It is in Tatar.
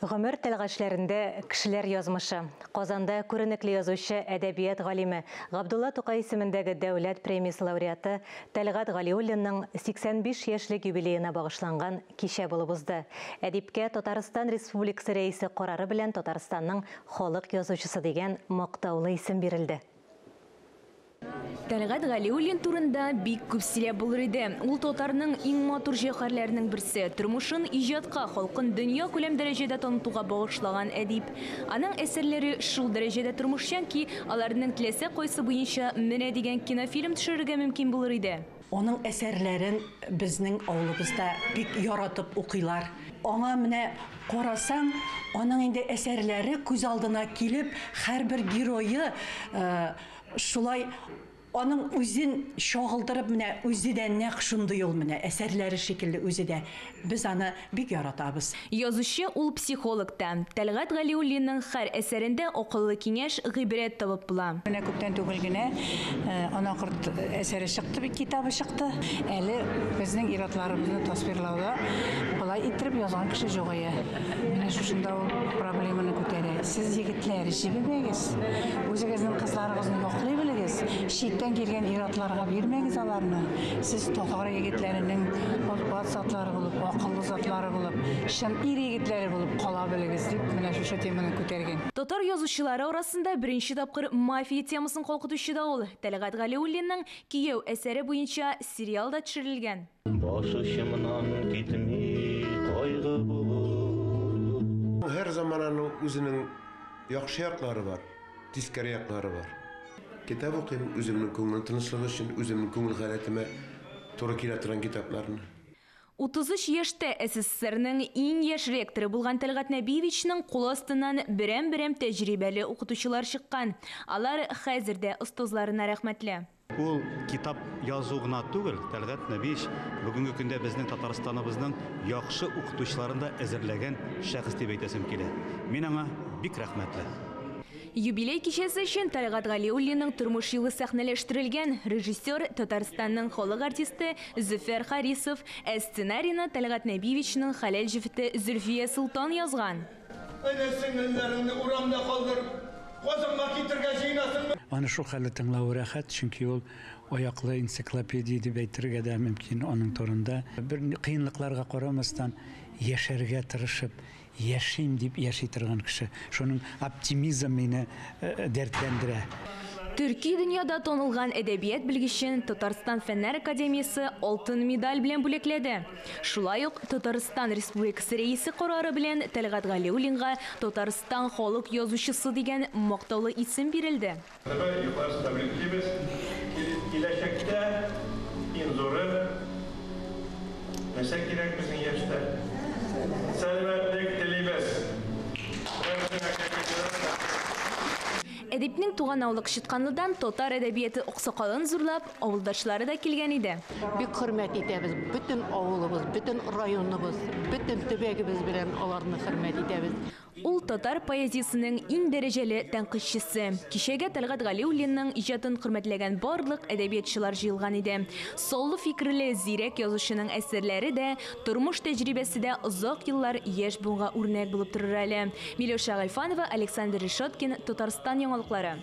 Гомер тәлгәшләрендә кешеләр язмышы. Казанда күренекле язучы, әдәбият галиме, Габдулла Тукай исемендәге дәүләт премиясе лауреаты Тәлгать Галиуллинның 85 яшьлек юбилеена багышланган кичә булып узды. Әдипкә Татарстан Республикасы Рәисе карары белән Татарстанның халык язучысы дигән мактаулы исем бирелде. Тәлгать Галиуллин турында бик күп сөйләп булыр иде. Ул татарның иң матур җәүһәрләренең берсе, тормышын иҗатка, халкын дөньякүләм дәрәҗәдә танытуга багышлаган әдип. Аның әсәрләре шул дәрәҗәдә тормышчан ки, аларның теләсә кайсы буенча менә дигән кинофильм төшерергә мөмкин булыр иде. Аның әсәрләрен безнең авылыбызда бик яратып укыйлар. Аңа менә карасаң, аның инде әсәрләре күз алдына килеп, һәрбер герое шулай аның үзен чагылдырып, менә үзе дә нәкъ шундый ул, менә әсәрләре шикелле үзе дә. Без аны бик яратабыз. Язучы ул психолог та. Тәлгать Галиуллинның һәр әсәрендә акыллы киңәш, гыйбрәт табып була. Менә күптән түгел генә Ана корт әсәре чыкты бит, китабы чыкты. Әле безнең ир-атларыбызны тасвирлауда болай иттереп язган кеше юк ие. Менә шушында ул проблеманы күтәрә. Сез, егетләр, җебемәгез. Үзегезнең кызларыгызны яклый белегез. Читтән килгән ир-атларга бирмәгез аларны. Сез татар егетләренең олпат затлары булып, акыллы затлары булып, чын ир-егетләре булып кала белегез, дип менә шушы теманы күтәргән. Татар язучылары арасында беренче тапкыр мафия темасын калкытучы да ул. Тәлгать Галиуллинның Кияү әсәре буенча сериал да төшерелгән. Баш очымнан китми кайгы булып. Һәр замананың үзенең яхшы яклары бар, тискәре яклары бар. Китап укыйм, үземнең күңел тынычлыгы өчен, үземнең күңел халәтемә туры килә торган китапларны. 33 яшьтә СССРның иң яшь ректоры булган Тәлгать Нәбиевичның кул астыннан берәм-берәм тәҗрибәле укытучылар чыккан. Алар хәзер дә остазларына рәхмәтле. Ул китап язу гына түгел, Тәлгать Нәбиевич бүгенге көндә безнең Татарстаныбызның яхшы укытучыларын да әзерләгән шәхес дип әйтәсем килә. Мин аңа бик рәхмәтле. Юбилей кичәсе өчен Тәлгать Галиуллинның тормыш юлы сәхнәләштерелгән. Режиссер, Татарстанның халык артисты Зөфәр Харисов, ә сценарийны Тәлгать Нәбиевичның хәләл җефете Зөлфия Солтан язган. Эне-сеңелләреңне урамда калдырып, Казанга китергә җыенасыңмы? Аны шул хәлле тыңлавы рәхәт, чөнки ул аяклы энциклопедия дип әйтергә дә мөмкин аның турында. Бер кыенлыкларга карамастан, яшәргә тырышып, яшим дип яши торган кеше. Шуның оптимизм мине дәртләндерә. Төрки дөньяда танылган әдәбият белгечен Татарстан Фәннәр академиясе алтын медаль белән бүләкләде. Шулай ук Татарстан Республикасы Рәисе карары белән Тәлгать Галиуллинга Татарстан халык язучысы дигән мактаулы исем бирелде. Хөрмәтле ихлас тәбриклибез. Киләчәктә иң зуры нәрсә кирәк безнең яшьтә? Сәламәтлек телибез. Әдипнең туган авылы Кычытканлыдан татар әдәбияты аксакалын зурлап, авылдашлары да килгән иде. Бик хөрмәт итәбез, бөтен авылыбыз, бөтен районыбыз, бөтен төбәгебез белән аларны хөрмәт итәбез. Ул татар поэзиясенең иң дәрәҗәле тәнкыйтьчесе. Кичәгә Тәлгать Галиуллинның иҗатын хөрмәтләгән барлык әдәбиятчылар җыелган иде. Саллы фикерле, зирәк язучының әсәрләре дә, тормыш тәҗрибәсе дә озак еллар яшь буынга үрнәк булып торыр әле. Миләүшә Гыйльфанова, Александр Решеткин, Татарстан яңалыклары.